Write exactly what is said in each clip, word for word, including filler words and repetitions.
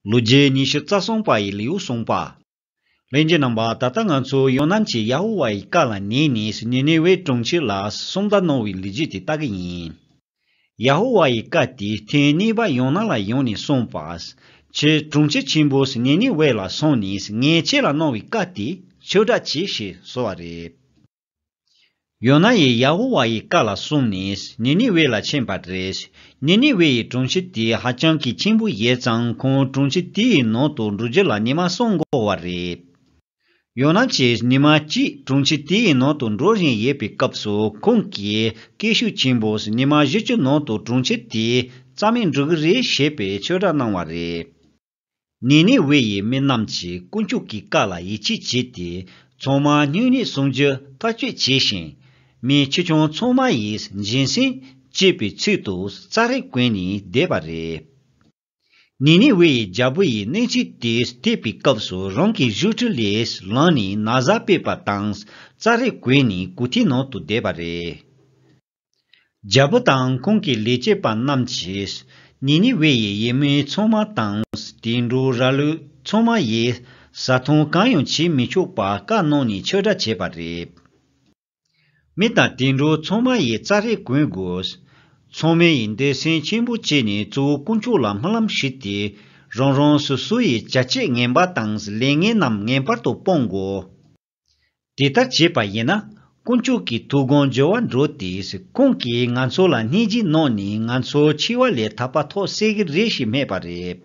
ལོ་རྒྱུས་ཉི་ཤུ་རྩ་གསུམ་པ་ཡི་ལེའུ་གསུམ་པ། ལྷན་རྒྱས་རྣམ་པ། ད་ལྟ་ང་ཚོ་ཡོ་ནན་གྱིས་ཡ་ཧོ་ཝཱ་ཡི་བཀའ་ལ་ཉན་ནས་ནི་ནི་ཝེ་གྲོང་ཁྱེར་ལ་སུམ་མདའ་གནང་བའི་ལོ་རྒྱུས་དེ་ལྟ་གི་ཡིན། ཡ་ཧོ་ཝཱ་ཡི་བཀའ་དེ་ཐེངས་གཉིས་པ་ཡོ་ནན་ལ་ཡོང་ནས་གསུངས་པ། ཁྱེད་གྲོང་ཁྱེར་ཆེན་པོ་ནི་ནི་ཝེ་ལ་སོང་ནས་ངས་ཁྱེད་ལ་གནང་བའི་བཀའ་དེ་ཆོས་སྒྲ་གྱིས་ཞེས་གསོལ་བ་རེད། ཡོ་ནན་ཡིས་ཡ་ཧོ་ཝཱ་ཡི་བཀའ་ལ་སོང་ནས་ནི་ནི་ཝེ་ལ་ཕྱིན་པ་རེད། ནི་ནི་ཝེ་ཡི་གྲོང་ཁྱེར་དེ་ཧ་ཅང་གི་ཆེན་པོ་ཡོད་ཙང་ཁོང་གྲོང་ཁྱེར་དེའི་ནང་དུ་འགྲོ་རྒྱུ་ལ་ཉི་མ་གསུམ་འགོར་བ་རེད། ཡོ་ནན་གྱིས་ཉི་མ་གཅིག་གྲོང་ཁྱེར་དེའི་ནང་དུ་འགྲོ་བཞིན་ཡོད་པའི་སྐབས་སུ་ཁོང་གིས་སྐད་ཤུགས་ཆེན་པོས་ཉི་མ་བཞི་བཅུ་ནང་དུ་གྲོང་ཁྱེར་དེ་རྩ་མེད་འགྲོ་གི་རེད་ཞེས་པའི་ཆོས་སྒྲ་གནང་བ་རེད། ནི་ནི་ཝེ་ཡི་མི་རྣམས་ཀྱིས་དཀོན་མཆོག་གི་བཀའ་ལ་ཡིད་ཆེས་བྱས་ཏེ། ཚང་མ་སྨྱུང་གནས་སྲུང་རྒྱུ་ཐག་གཅོད་བྱས་ཤིང་། མི་ཆེ་ཆུང་ཚང་མ་ཡིས་བཞིན་སྲིང་བྱེད་པའི་ཚུལ་དུ་ཙཱ་རི་གོན་ནས་བསྡད་པ་རེད། ནི་ནི་ཝེ་ཡི་རྒྱལ་པོ་ཡིས་གནས་ཚུལ་དེ་ཐོས་པའི་སྐབས་སུ་རང་གི་བཞུགས་ཁྲི་ལས་ལངས་ནས་ན་བཟའ་ཕུད་པ་དང་ཙཱ་རི་གོན་ནས་གོ་ཐིག་ནང་དུ་བསྡད་པ་རེད། རྒྱལ་པོ་དང་ཁོང་གི་ལས་བྱེད་པ་རྣམས་ཀྱིས་ནི་ནི་ཝེ་ཡི་ཡུལ་མི་ཚང་མ་དང་དུད་འགྲོ་ར་ལུག་ཚང་མ་ཡིས་བཟའ་འཐུང་གང་ཡང་བྱེད་མི་ཆོག་པ་བཀའ་གནང་ནས་ཆོས་སྒྲ་བྱས་པ་རེད། མི་དང་དུད་འགྲོ་ཚང་མ་ཡིས་ཙཱ་རི་གོན་དགོས། ཚང་མས་ཡིན་འདོད་སེམས་ཆེན་པོ་བྱས་ནས་གཙོ་བོ་དཀོན་མཆོག་ལ་སྨོན་ལམ་ཞུས་ཏེ། རང་རང་སོ་སོ་ཡི་བྱ་སྤྱོད་ངན་པ་དང་ལས་ངན་རྣམས་ངེས་པར་དུ་སྤོང་དགོས། དེ་ལྟར་བྱས་པ་ཡིན་ན། དཀོན་མཆོག་གི་ཐུགས་དགོངས་འགྱུར་བ་འགྲོ་སྟེ། ཁོང་གིས་ང་ཚོ་ལ་སྙིང་རྗེ་གནང་ནས་ང་ཚོ་འཆི་བ་ལས་ཐར་པ་ཐོབ་སྲིད་ཀྱི་རེད་ཞེས་སྨྲས་པ་རེད།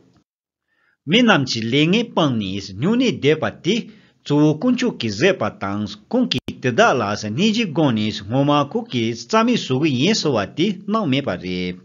མི་རྣམས་ཀྱིས་ལས་ངན་སྤངས་ནས་སྨྱུང་གནས་བསྡད་པ་དེ་གཙོ་བོ་དཀོན་མཆོག་གིས་བཟོས་པ་དང་། ཁོང་གིས་དེ་དག་ལ་སྙིང་རྗེ་དགོངས་ནས་སྔོན་མ་ཁོང་གིས་རྩ་མེད་བཟོ་གི་ཡིན་ཟེར་བ་དེ་གནང་མེད་པ་རེད།